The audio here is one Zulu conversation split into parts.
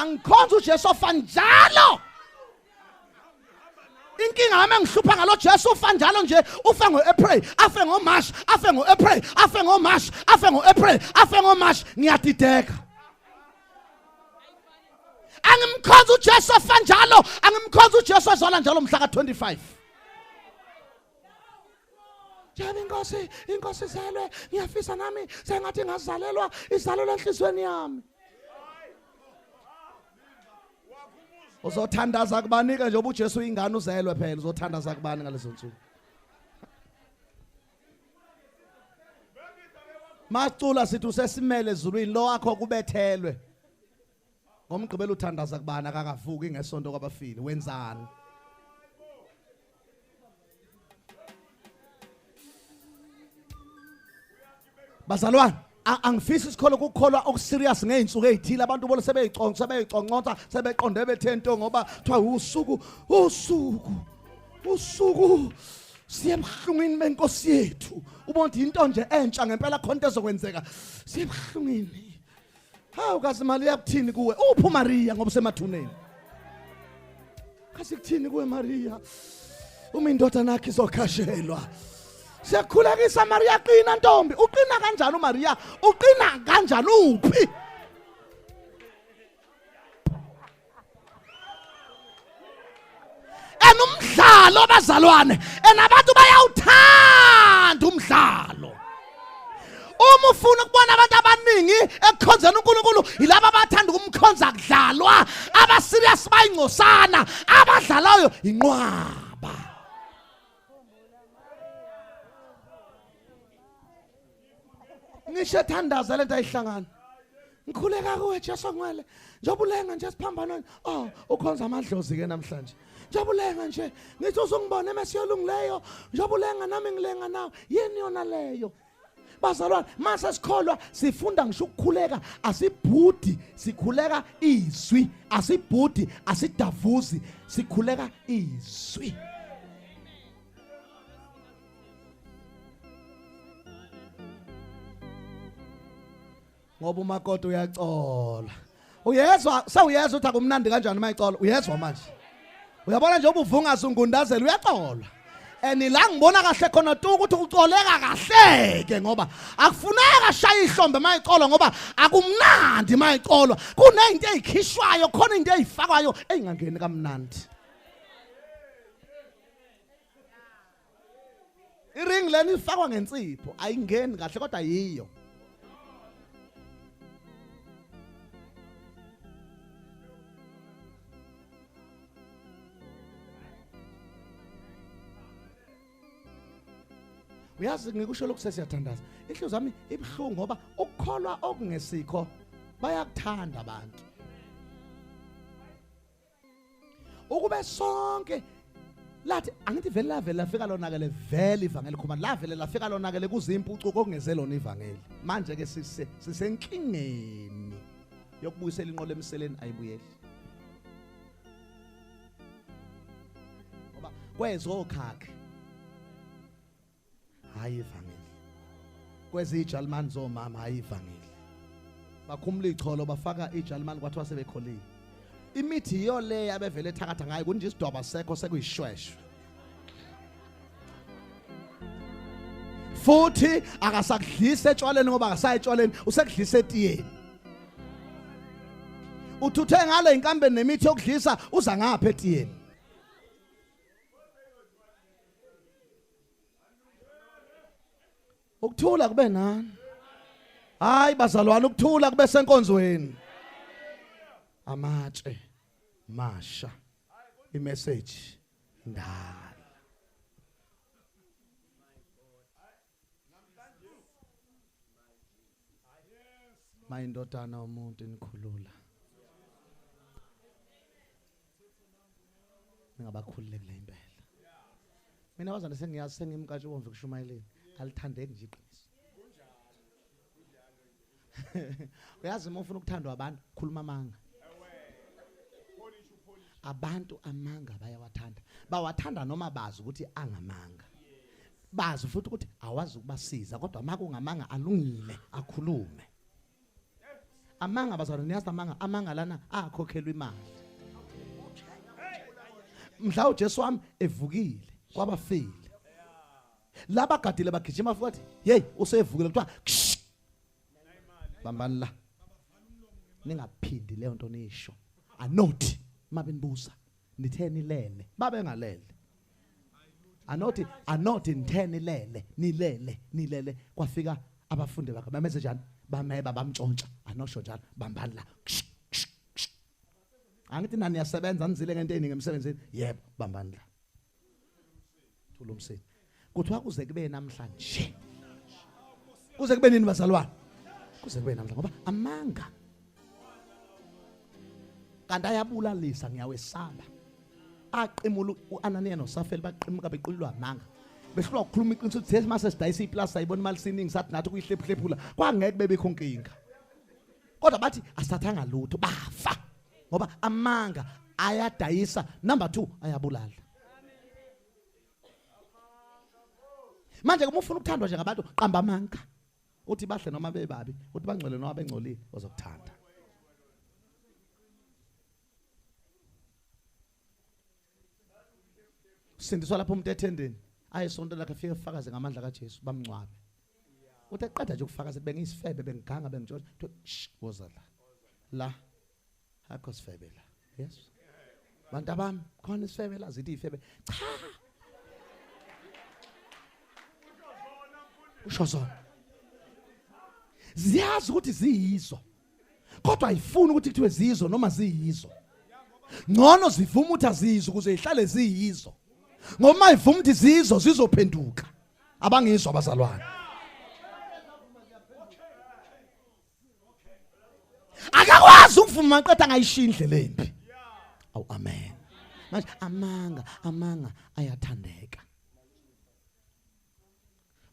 Angikhonza uJesu ofa njalo. Inkinga yami engihlupha ngalo Jesu ufa njalo nje, ufa ngo-April, afe ngo-March, afe ngo-April, afe ngo-March, afe ngo-April, afe ngo-March, ngiyadideka. Angimkhonza uJesu ofa njalo, angimkhonza uJesu ozalwa njalo mhla ka-25. Njengoba inkosi, inkosi izelwe, ngiyafisa nami sengathi ingazalelwa, izalelwe enhliziyweni yami. Uzothandaza kubani ke njengoba uJesu ingane uzelwe phela, uzothandaza kubani ngalezo nsuku? Macula sithi usesimele ezulwini lo wakho kubethelwe. Ngomgqibelo uthandaza kubani akakavuki ngesonto kwabafile, wenzani? Bazalwane, angifisi isikholo ukukholwa okuserious ngey'nsuku ey'thile abantu bona sebeyiconsa sebeyiconconsa sebeqonde bethe nto ngoba kuthiwa usuku usuku usuku siye ebuhlungwini benkosi yethu ubona ukuthi into nje entsha ngempela khona into ezokwenzeka siye ebuhlungwini. Hawu kazi Maria kuthini kuwe? Uphi uMaria ngoba usemathuneni? Kazi kuthini kuwe Maria? Uma indodana yakhe izokhashelwa. Siyakhulekisa Maria, qina ntombi. Uqina kanjani uMaria? Uqina kanjani uphi? Enomdlalo bazalwane, enabantu bayawuthanda umdlalo. Uma ufuna ukubona abantu abaningi ekukhonzeni uNkulunkulu, yilaba abathanda ukumkhonza kudlalwa, abaserious bayingcosana, abadlalayo inqwaba. Ngisho ethandaza lento ayihlangana. Ngikhuleka kuwe Jesu ngwele. Njengoba ulenga nje esiphambanweni. Oh, ukhonza amadlozi ke namhlanje. Njengoba ulenga nje, ngithi uzungibona emesiyo olungileyo. Njengoba ulenga nami ngilenga nawe. Yini yona leyo? Bazalwane, mase sikholwa sifunda ngisho ukukhuleka, asibhudi, sikhuleka izwi, asibhudi, asidavuzi, sikhuleka izwi. Ngoba umakoti uyacola. Uyezwa, sewuyezwa ukuthi akumnandi kanjani uma ecola. Uyezwa manje. Uyabona nje ubuvungaza ungundazela uyacola. And la ngibona kahle khona tu ukuthi ucoleka kahle ke ngoba akufuneka ashaye ihlombe mayicolwa ngoba akumnandi mayicolwa. Kunezinto ezikhishwayo, khona into ezifakwayo ezingangeni kamnandi. Iring lena ifakwa ngensipho, ayingeni kahle kodwa yiyo. Uyazi ngikusho lokhu sesiyathandaza. Inhliziyo yami ibuhlungu ngoba ukukholwa okungesikho bayakuthanda abantu. Ukube sonke lathi angithi vele lavele lafika lonakele vele ivangeli khuma lavele lafika lonakele kuze impucuko okungeze lona ivangeli. Manje ke sisenkingeni yokubuyisela inqola emseleni ayibuyeli. Ngoba kwezokhakhe hayi ivangeli, kwezijalimani zomama hayi ivangeli. Bakhumula icholo bafaka ijalimani kwathiwa sebekholile. Imithi yiyo le abevele ethakatha ngayo kunje isidwaba sekho sekuyishweshwe. Futhi akasakudlisa etshwaleni ngoba akasayi etshwaleni, usekudlisa etiyeni. Uthuthe ngale inkambeni nemithi yokudlisa uza ngapha etiyeni. Ukuthula kube nani. Hayi bazalwane, ukuthula kube senkonzweni. Amatshe masha, imessage ndala. Mayindodana umuntu inikhulula. Ningabakhululekile impela. Mina bazane sengiyazi sengimkatshe ubomvu kushumayeleni. Alithandeki nje iqiniso. Uyazi uma ufuna ukuthandwa abantu khuluma amanga. Abantu amanga bayawathanda. Bawathanda noma bazi ukuthi angamanga. Bazi futhi ukuthi awazi ukubasiza kodwa makungamanga alungile akhulume. Amanga bazalwane, niyazi amanga, amanga lana akhokhelwa imali. Mhla uJesu wami evukile kwabafile, laba gadile bagijima futhi, hey usevukile, kuthiwa bambani la, ningaphindi leyo nto nisho. Anothi mabenibuza nitheni lele, babengalele. Anothi anothi nitheni lele, nilele nilele. Kwafika abafundi bakhe bamenze njani? Bameba bamtshontsha. Anosho njalo, bambani la. Angithi nani niyasebenza, nizile ngento eningi emsebenzini. Yebo, bambani la, thula umsini. Kuthiwa kuze kube namhlanje, kuze kube nini bazalwane? Kuze kube namhlanje, ngoba amanga kanti ayabulalisa, ngiyawesaba. Aqimula uAnaniya noSafeli, baqimuka bequlwa amanga, behlulwa ukukhuluma iqiniso. Ukuthi mase sidayisa iplasi ayibona imali siningi, sathi nathi kuyihlephuhlephula, kwangeke bebikho inkinga. Kodwa bathi asithathanga lutho, bafa ngoba amanga ayadayisa. Number 2, ayabulala. Manje uma ufuna ukuthandwa nje ngabantu, qamba amanga, uthi bahle noma bebabi, uthi bangcwele noma bengcolile, bazokuthanda. Sindiswa lapho umuntu ethendeni ayesonto lakhe, afike efakaze ngamandla kaJesu, bamngcwabe. Uthi eqeda nje ukufakaza, bengiyisifebe, bengiganga, bengitshontsha, woza la la, akho sifebe la. Yes bantu abami, khona isifebe la, zithi ifebe. Cha, usho zona ziyazi ukuthi ziyizo, kodwa ayifuni ukuthi kuthiwe ziyizo noma ziyizo. Ngcono zivuma ukuthi aziyizo ukuze ihlale ziyizo, ngoba uma ivuma ukuthi ziyizo zizophenduka. Abangizwa abazalwane? Akakwazi ukuvuma qeda angayishiya indlela embi. Awu amen. Manje amanga, amanga ayathandeka.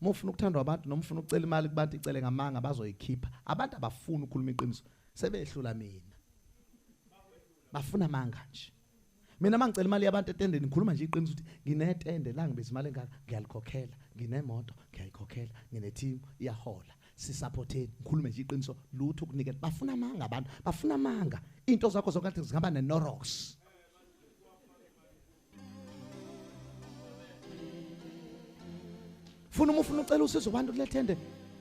Uma ufuna ukuthandwa abantu noma ufuna ukucela imali kubantu, icele ngamanga, bazoyikhipha. Abantu abafuni ukukhuluma iqiniso, sebehlula mina, bafuna amanga nje. Mina mangicela imali yabantu etendeni, ngikhuluma nje iqiniso ukuthi nginetende la, ngibiza imali engaka, ngiyalikhokhela, nginemoto ngiyayikhokhela, ngine-team iyahola, sisupporteni, ngikhulume nje iqiniso, lutho ukunikela. Bafuna amanga abantu, bafuna amanga. Into zakho zonke zingaba ne-Norox. Funa uma ufuna ucela usizo kubantu kulethende,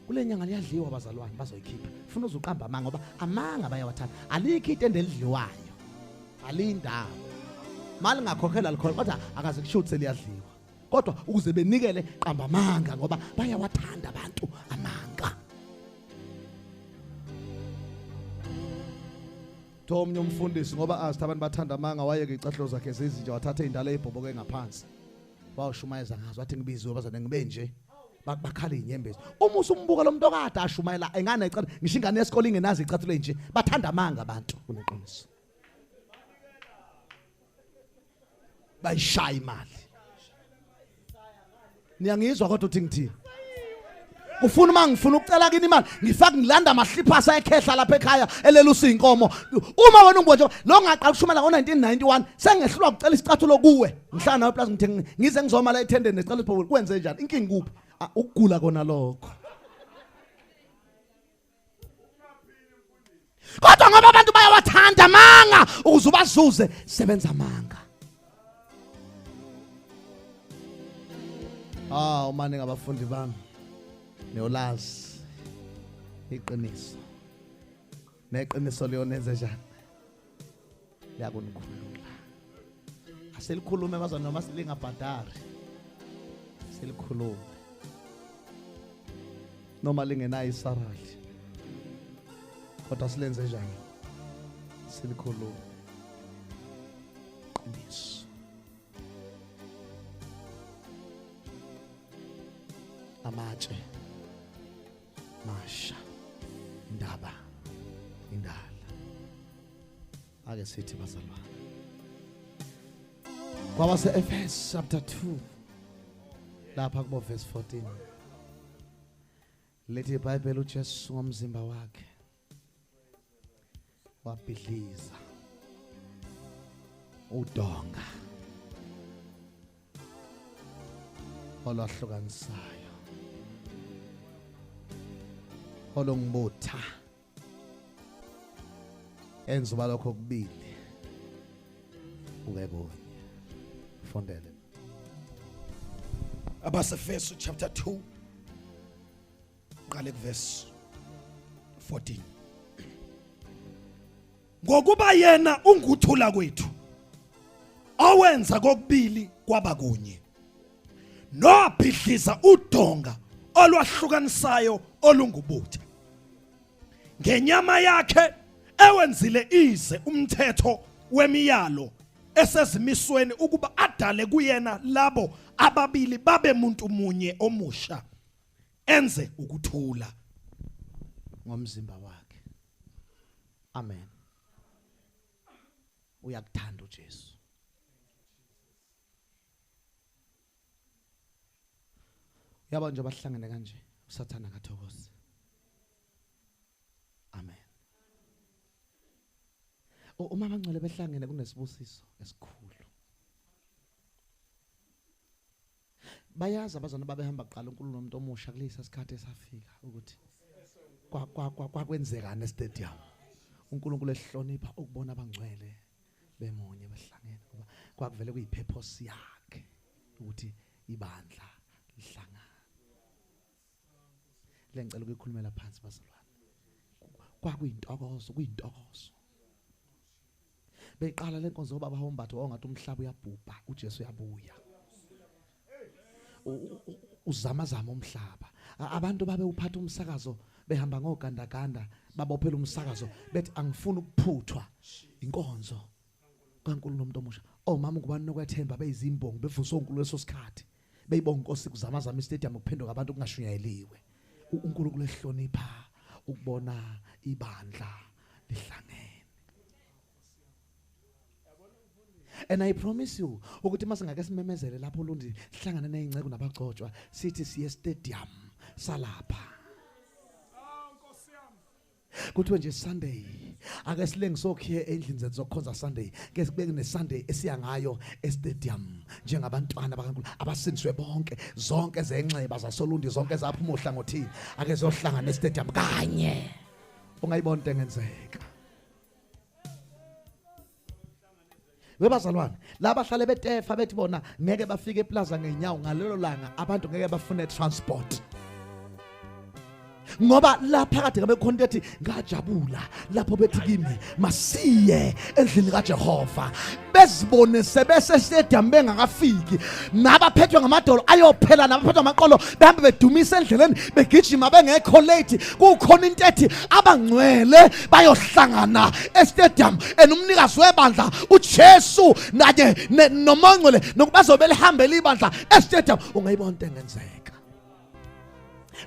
kule nyanga liyadliwa bazalwane, bazoyikhipha. Funa uzuqamba amanga, ngoba amanga bayawathanda. Alikho itende elidliwayo, alindawo mali ngakhokhela likhona, kodwa akaze kusho ukuthi seliyadliwa. Kodwa ukuze benikele, qamba amanga, ngoba bayawathanda abantu amanga. Thomnye umfundisi, ngoba azi abantu bathanda amanga, wayeke icahlo zakhe zizinja, wathatha indala ebhobhoke ngaphansi, wawushumayeza ngazo, wathi ngibiziwe bazane ngibe nje, bakhala izinyembezi. Uma usumbuka lo muntu okade ashumayela engane ecathulo, ngisho ingane yesikole ingenazo icathulo nje, bathanda amanga abantu kuneqiniso. Bayishaya imali. Niyangizwa kodwa uthi ngithini? Ufuna uma ngifuna ukucela kini imali, ngifaka ngilanda amahlipasi ekhehla lapha ekhaya elelusa inkomo. Uma wena ungibo nje lo ngaqala ukushumela ngo-1991, sengehlulwa ukucela isicathulo kuwe. Ngihlala nawe plus ngithe ngize ngizoma la ethendeni nesicela isibhobo, kwenze njani? Inkinga kuphi? Ukugula kona lokho. Kodwa ngoba abantu bayawathanda amanga, ukuze ubazuze sebenza amanga. Ah, umane ngabafundi bami niyolazi iqiniso, neqiniso liyonenze njani? Liyakunikhulula. Aselikhulume bazwa noma silingabhadari, selikhulume noma lingenayo isarali, kodwa silenze njani? Silikhulume qiniso. Amatshe masha, indaba indala. Ake sithi bazalwane, kwabase Efesu chapter 2 lapha kubo verse 14, lithi iBhayibheli uJesu ngomzimba wakhe wabhidliza udonga olwahlukanisayo olungibutha Enza uba lokho kubili kube kunye. Fundele. Abasefeso chapter 2 qale kuverse 14. Ngokuba yena unguthula kwethu owenza kokubili kwaba kunye, nowabhidliza udonga olwahlukanisayo olungubutha ngenyama yakhe, ewenzile ize umthetho wemiyalo esezimisweni, ukuba adale kuyena labo ababili babe muntu munye omusha, enze ukuthula ngomzimba wakhe. Amen. Uyakuthanda uJesu. Yabo nje bahlangene kanje, uSathana akathokozi. Amen. Uma abangcwele behlangene kunesibusiso esikhulu. Bayazi abazalwane babehamba kuqala uNkulunkulu nomuntu omusha kulesa sikhathi esafika ukuthi kwakwenzekani estadium. uNkulunkulu ehlonipha ukubona abangcwele bemunye behlangene, ngoba kwakuvele kuyipurpose yakhe ukuthi ibandla lihlangane. Le ngicela ukuyikhulumela phansi bazalwane. Kwakuyintokozo, kuyintokozo. Beqala lenkonzo baba Hombatho ongathi umhlaba uyabhubha, uJesu uyabuya. Uzamazama umhlaba. Abantu babe uphatha umsakazo behamba ngogandaganda, babophela umsakazo bethi angifuni ukuphuthwa inkonzo kaNkulunkulu nomuntu omusha. Omama ngubani nokwethemba beyizimbongi bevuswa uNkulunkulu leso sikhathi. Beyibonga inkosi kuzamazama istadium kuphenduka abantu kungashunyayeliwe. uNkulunkulu ehlonipha ukubona ibandla lihlangene. And I promise you ukuthi masingake simemezele lapho Lundi sihlangane nezingceku nabagcotshwa sithi siye stadium salapha. Kuthiwe nje Sunday ake silenge sokhiye endlini zethu zokukhonza Sunday, ke sibeke ne Sunday esiya ngayo estadium njengabantwana bakaNkulunkulu abasindiswe bonke, zonke zenxeba zasolundi zonke zaphuma ohlangothini, ake zohlangana estadium kanye. Ungayibona into engenzeka. Webazalwane laba hlale betefa bethi bona ngeke bafike eplaza ngenyawo ngalelo langa, abantu ngeke bafune transport. Ngoba lapha kade ngabe khona ethi ngajabula lapho bethi kimi masiye endlini kaJehova, bezibone sebese stadium bengakafiki, nabaphethwe ngamadolo ayophela, nabaphethwe amaqolo behambe bedumisa endleleni begijima bengekho late. Kukhona into ethi abangcwele bayohlangana estadium, and umnikazi webandla uJesu naye nomongcwele nokubazobe lihambela ibandla estadium. Ungayibona into engenzeka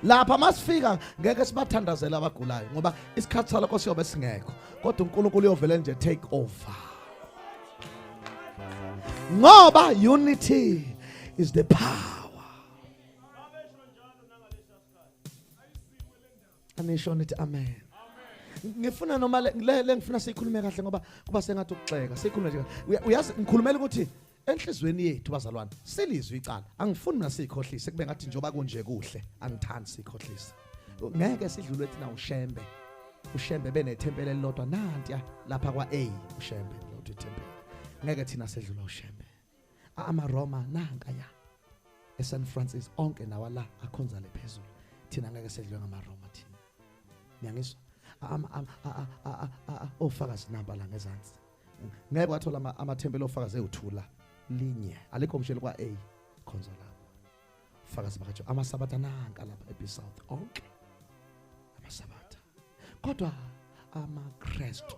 lapha. Masifika ngeke sibathandazele abagulayo ngoba isikhathi salokho siyobe singekho, kodwa uNkulunkulu uyovele nje take over, ngoba unity is the power. Anisho nithi amen. Ngifuna noma le ngifuna siyikhulume kahle ngoba kuba sengathi ukugxeka, siyikhulume nje. Uyazi ngikhulumela ukuthi enhlizweni yethu bazalwane silizwe icala. Angifuni mina sikhohlise kube ngathi njoba kunje kuhle, angithandi sikhohlise. Ngeke sidlulwe thina uShembe. uShembe benethempeli elilodwa nantiya lapha kwa A, uShembe lodwa ithempeli. Ngeke thina sedlula uShembe. AmaRoma nanka ya eSan Francisco onke nawa la akhonza le phezulu. Thina ngeke sedlule ngamaRoma thina. Niyangizwa? Ofakazi namba la ngezansi. Ngeke wathola amathempeli ofakazi ewuthula linye. Alikho mshelo kwa A khonza lapho. Fakazi bakaJehova amasabatha nanka lapha eB South onke amasabatha. Kodwa amaKristu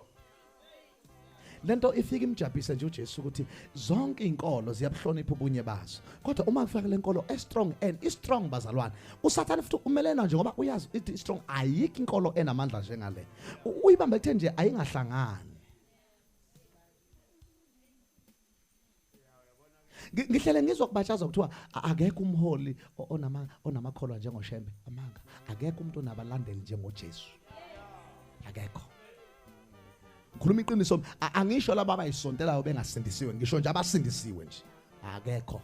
lento ifika imjabhise nje uJesu ukuthi zonke izinkolo ziyabuhlonipha ubunye bazo, kodwa uma kufika le nkolo e strong and i strong bazalwane, uSathane futhi umelena nje ngoba uyazi ithi strong, ayikho inkolo enamandla njengale. Uyibambe kuthe nje ayingahlangani. Ngihlele ngizwa kubatshaza kuthiwa akekho umholi onamakholwa njengoShembe. Amanga. Akekho umuntu onabalandeli njengoJesu. Akekho. Ngikhuluma iqiniso, angisho laba abayisontelayo bengasindisiwe, ngisho nje abasindisiwe nje. Akekho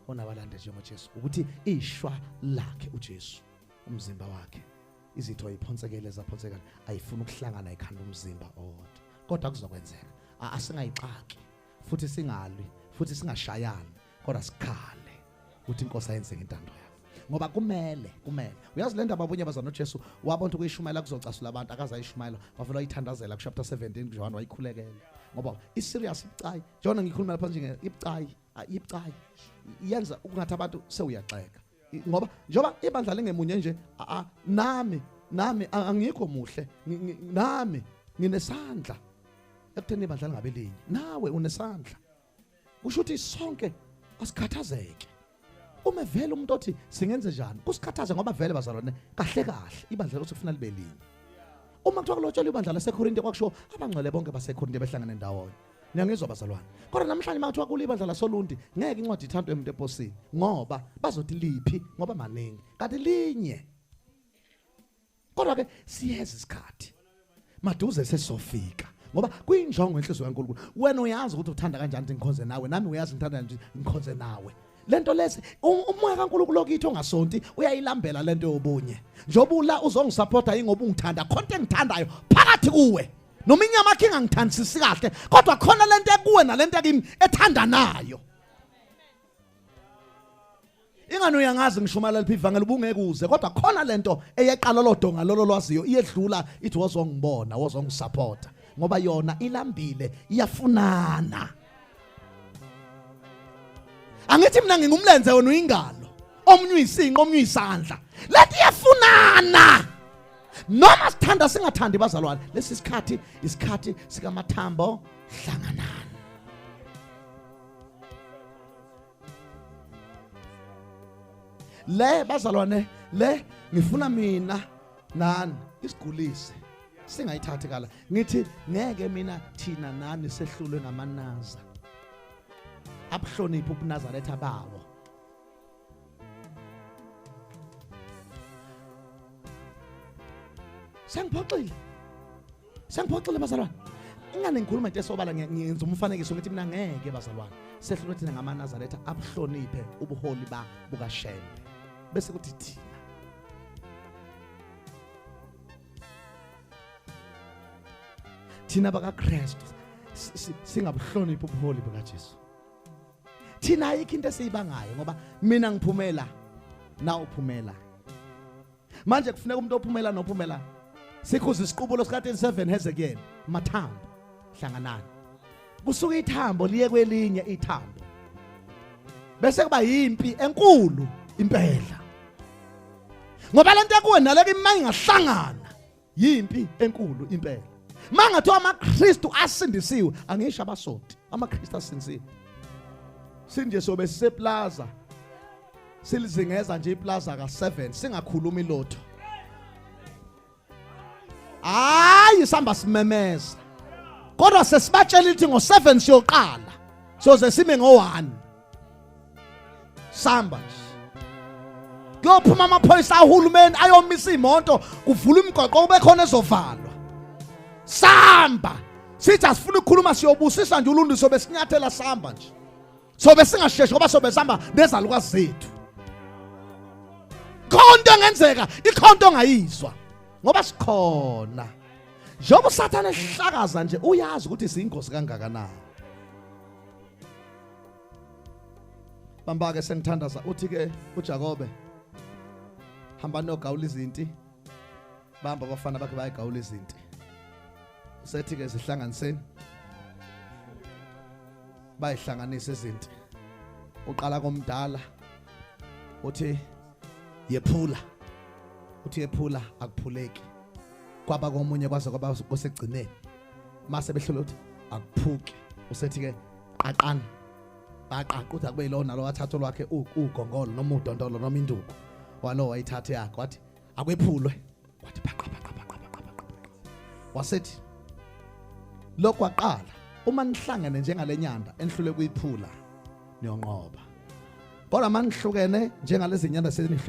onabalandeli njengoJesu. Ukuthi ishwa lakhe uJesu, umzimba wakhe, izitho ayiphonsekele zaphonsekela, ayifuni ukuhlangana ikhanda umzimba owodwa. Kodwa kuzokwenzeka. Asingayixaki futhi singalwi futhi singashayani, kodwa sikhale ukuthi inkosi ayenze ngentando yakhe. Ngoba kumele uyazi le ndaba abunye bazana uJesu wabona ukuthi kuyishumayela kuzocasula abantu, akaze ayishumayela, wavela wayithandazela ku chapter 17 kuJohn, wayikhulekela ngoba i serious ibucayi. John ngikhuluma lapha nje ibucayi, ibucayi yenza ukungathi abantu sewuyaxeka ngoba njoba ibandla lingemunye nje, nami angikho muhle, nami nginesandla ekutheni ibandla lingabe linye, nawe unesandla. Kusho ukuthi sonke asikhathazeke. Uma vele umuntu othi singenze njani kusikhathaze, ngoba vele bazalwane kahle kahle ibandla lokuthi kufuna libe linye. Uma kuthiwa kulotshelwa ibandla laseKorinte, kwakusho abangcwele bonke baseKorinte behlangene ndawonye. Niyangizwa bazalwane? Kodwa namhlanje uma kuthiwa kulibandla lasoLundi, ngeke incwadi ithandwe umuntu eposini, ngoba bazothi liphi, ngoba maningi kanti linye. Kodwa ke siyeza isikhathi maduze sesizofika, ngoba kuyinjongo enhliziyo kaNkulunkulu. Wena uyazi ukuthi uthanda kanjani ukuthi ngikhonze nawe, nami uyazi ngithanda kanjani ngikhonze nawe. Lento lesi umoya kaNkulunkulu okithi ongasonti uyayilambela lento yobunye. Njengoba ula uzongisupporta ingoba ungithanda, khona engithandayo phakathi kuwe. Noma inyama yakhe ingangithandisisi kahle, kodwa khona lento ekuwe nalento ekimi ethandanayo. Ingani uyangazi ngishumayela liphi ivangeli ubungeke uze, kodwa khona lento eyeqala lodonga lolo lwaziyo iyedlula ithi wozongibona, wozongisupporta, ngoba yona ilambile, iyafunana. Angithi mina ngingumlenze wena uyingalo, omunye uyisinqo, omunye uyisandla, lento iyafunana. Noma sithanda singathandi bazalwane, lesi sikhathi isikhathi sikamathambo hlanganani. Le bazalwane le ngifuna mina nani isigulise singayithathi kala. Ngithi ngeke mina thina nani sehlulwe ngamanaza abuhloniphe ubuNazaretha bawo. Sengiphoxile bazalwane. Ingane ngikhuluma into esobala, ngiyenza umfanekiso ngithi mina ngeke bazalwane sehlulwe thina ngamaNazaretha abuhloniphe ubuholi ba bukaShembe, bese kuthi thina bakaKristu singabuhloniphi ubuholi bukaJesu. Thina ayikho into esiyibangayo, ngoba mina ngiphumela na uphumela. Manje kufuneka umuntu ophumela nophumela. Sikhuza isiqubulo sika 37 Hezekiel, mathambo hlanganani. Kusuka ithambo liye kwelinye ithambo, bese kuba yimpi enkulu impela, ngoba lento ekuwe naleke imanga ingahlangana, yimpi enkulu impela. Mangathiwa amaKristu asindisiwe, angisho abasonti, amaKristu asindisiwe, sinje sobe siseplaza silizingeza nje iplaza ka7 singakhulumi lotho. Hayi sihamba simemeza, kodwa sesibatshela ukuthi ngo7 siyoqala, soze sime ngo1 samba nje. Kuyophuma amaphoyisa ahulumeni ayomisa imoto, kuvula imigwaqo kube khona ezovalwa. Samba sithi asifuna ukukhuluma, siyobusisa nje uluntu, sobe sinyathela samba nje, sobe singasheshi ngoba sobe sihamba nezalukazi zethu. Khona into engenzeka, ikhona into ongayizwa ngoba sikhona. Njengoba uSathane ehlakaza nje uyazi ukuthi siyingozi kangakanani. Bamba-ke sengithandaza, uthi ke uJakobe hamba nogawula izinti, bamba abafana bakhe bayagawula izinti. Usethi ke zihlanganiseni, bayihlanganisa izinti. Uqala komdala uthi yephula, uthi yephula akuphuleki. Kwaba komunye kwaze kwaba kosegcineni, mase behlule uthi akuphuki. Usethi ke qaqana, baqaqa uthi akube yilona lo wathatha olwakhe ugongolo noma udondolo noma induku, walo wayithatha yakhe wathi akwephulwe, wathi phaqa phaqa phaqa phaqa phaqa. Wasethi lokhu waqala, uma nihlangene njengalenyanda enihlule kuyiphula niyonqoba, kodwa manihlukene njengalezi nyanda senihlule.